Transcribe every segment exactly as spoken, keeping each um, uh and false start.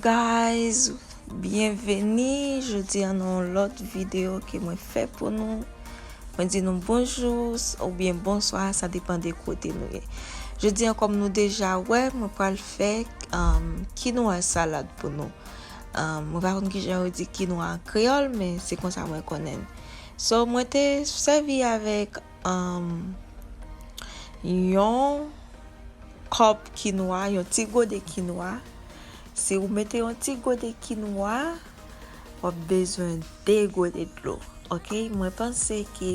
Guys, byenveni jodi a nan yon lòt videyo ke mwen fè pou nou. Mwen di nou bonjou s- oubyen bonswa, sa depann de kote nou ye. Jodi a, kòm nou deja wè, mwen pral fè um, kinwa salad pou nou. Um, mwen pa konn kijan yo di kinwa an kreyòl, men se konsa mwen konnen l. So, mwen te sèvi avèk um, yon kòp kinwa, yon ti gode kinwa. Si ou mete yon ti gode kinwa, w ap bezwen de gode dlo. Ok, mwen panse ke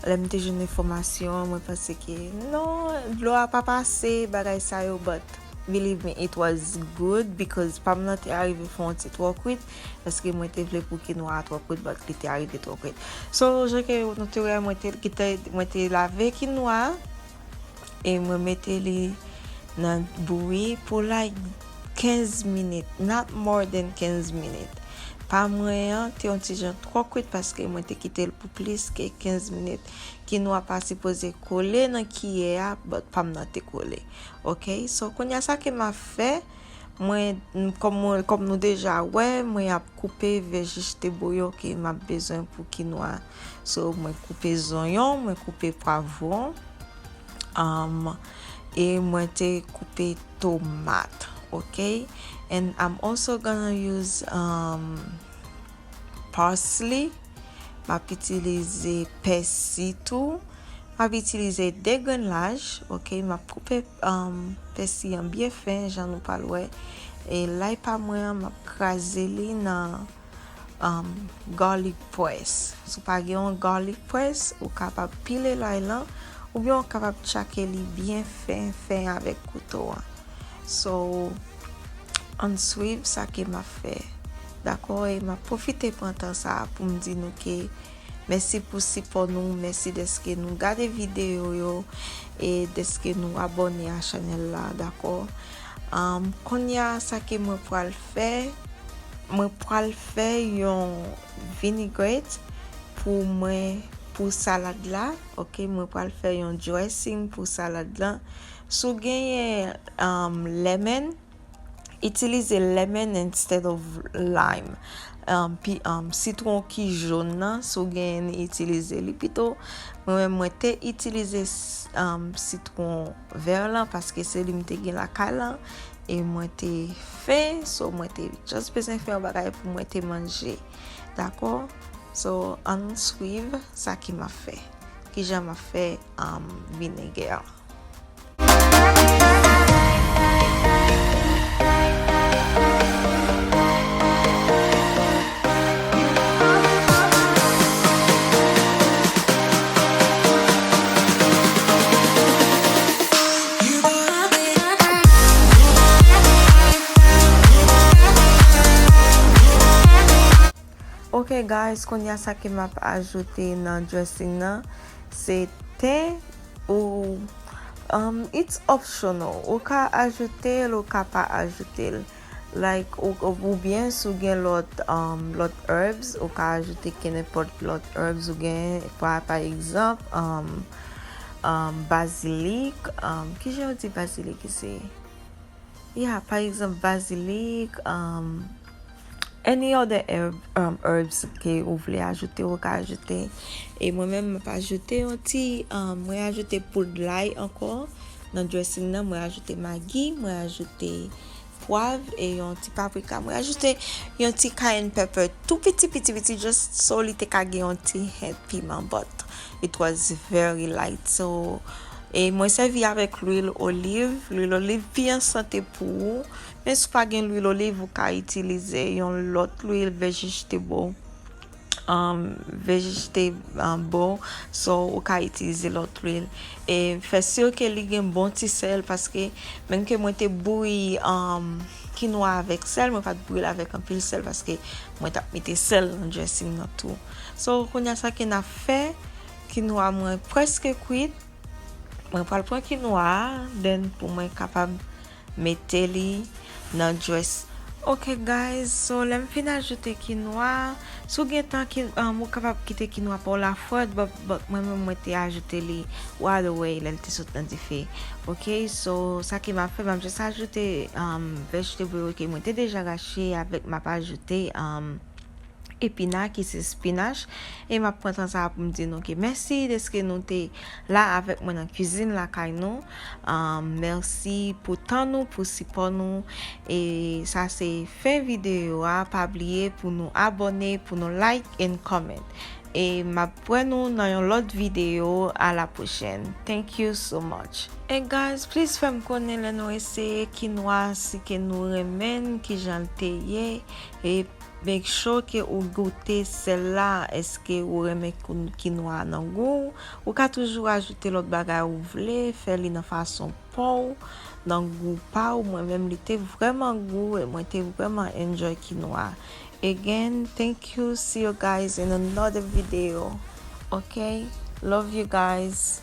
lè m te jwenn enfòmasyon an, mwen panse ke non, dlo a pa pase, bagay sa yo, but believe me, it was good because pa m nan te arive fè yon ti twò kwit, paske mwen te vle pou kinwa a twò kwit, but li te arive twò kwit. So, jan ke nou te wè, mwen te kite, mwen te lave kinwa a, e mwen mete li nan bouyi pou like kenz minit, not more than kenz minit. Pa mwen an te yon ti jan twò kwit paske mwen te kite l pou plis ke kenz minit. Kinwa pa sipoze kole nan kiyè a, but pa m nan te kole. Ok, so kounye a sa ke m ap fè, mwen, kòm mwen, kòm nou deja wè, mwen ap koupe vèjitebo yo ke m ap bezwen pou kinwa. So, mwen koupe zonyon, mwen koupe pwavwon, um, e mwen te koupe tomat, ok? And I'm also gonna use um, parsley. M ap itilize pèsi tou. M ap itilize de grenn laj, ok? M ap koupe um, pèsi an byen fen, jan nou pral wè. E lay pa mwen an, m ap kraze li nan um, garlic press. Si w pa gen yon garlic press, ou kapab pile lay lan, oubyen ou kapab tchake li byen fen, fen avèk kouto an. So, ann swiv sa ke m ap fè. Dakò? E m ap pwofite pran tan sa a pou m di nou ke mèsi pou sipò nou, mèsi dèske nou gade videyo yo, e dèske nou abòne a chanèl la, dakò? Um, kounye a, sa ke mwen pral fè, mwen pral fè yon vinaigrette pou mwen, pou salad la, ok? Mwen pral fè yon dressing pou salad la. Si w genyen um, lemon, itilize lemon instead of lime. Um, pi, um, sitwon ki jòn nan, si w genyen li, itilize li pito. Mwen menm, mwen te itilize s- um, sitwon vè lan paske se li m te gen lakay lan. E mwen te fen, so mwen te just bezwen fè yon bagay pou mwen te manje. Dakò? So, ann swiv sa ke m ap fè. Kijan m ap fè um, vinegre an. Ok guys, kounye a sa ke m ap ajoute nan dressing nan, se ten ou um, it's optional. Ou ka ajoute l, ou ka pa ajoute l. Like, ou, ou- oubyen si w gen lòt um, lòt herbs, ou ka ajoute kenenpòt lòt herbs ou gen, pa, pa egzanp, um, um, bazilik, um, kijan yo di bazilik isi? Yeah, pa egzanp, bazilik, um, any other herb, um, herbs ke ou vle ajoute, ou ka ajoute. E mwen menm, m ap ajoute yon ti, um, mwen ajoute poud lay ankò nan dressing nan, mwen ajoute magi, mwen ajoute pwav e yon ti paprika. Mwen ajoute yon ti cayenne pepper tou piti, piti, piti, just so li te ka gen yon ti hint piman, but it was very light. So, e mwen sèvi avèk lwil oliv. Lwil oliv pi an sante pou ou. Men si w pa gen lwil oliv, ou ka itilize yon lòt lwil, vegetable, um, vegetable. So, ou ka itilize lòt lwil. E fè si ke li gen bon ti sèl, paske menm ke mwen te bouyi um, kinwa avèk sèl, mwen pa t bouyi l avèk anpil sèl, paske mwen t ap mete sèl nan dressing nan tou. So, kounye a sa ke n ap fè, kinwa mwen prèske kwit. Mwen pral pran kinwa a, then pou mwen kapab mete li nan dress. Ok guys, so lè m fin ajoute kinwa, Si w gen tan, ki, um, ou kapab kite kinwa pa w la frèt, but, but mwen menm mwen te ajoute li right away lè l te sot nan dife. Ok, so sa ke m ap fè, m ap just ajoute um, vegetable yo ke mwen te deja rache avèk m ap ajoute um, epina ki se spinach. E m ap pran tan sa pou m di nou ke mèsi deske nou te la avèk mwen nan kwizin lakay nou. Um, mèsi pou tan nou, pou sipò nou. E sa se fen videyo a. Pa bliye pou nou abòne, pou nou like and comment. E m ap wè nou nan yon lòt videyo. A la pwochèn. Thank you so much. And guys, please fè m konnen lè nou eseye kinwa, si ke nou renmen l, kijan l te ye. E make sure ke ou goute sèl la. Èske ou renmen kin- kinwa nan gou w? Ou ka toujou ajoute lòt bagay ou vle, fè li nan fason pa w, nan gou pa w. Mwen menm, li te vrèman gou e mwen te vrèman enjoy kinwa. Again, thank you. See you guys in another video. Ok? Love you guys.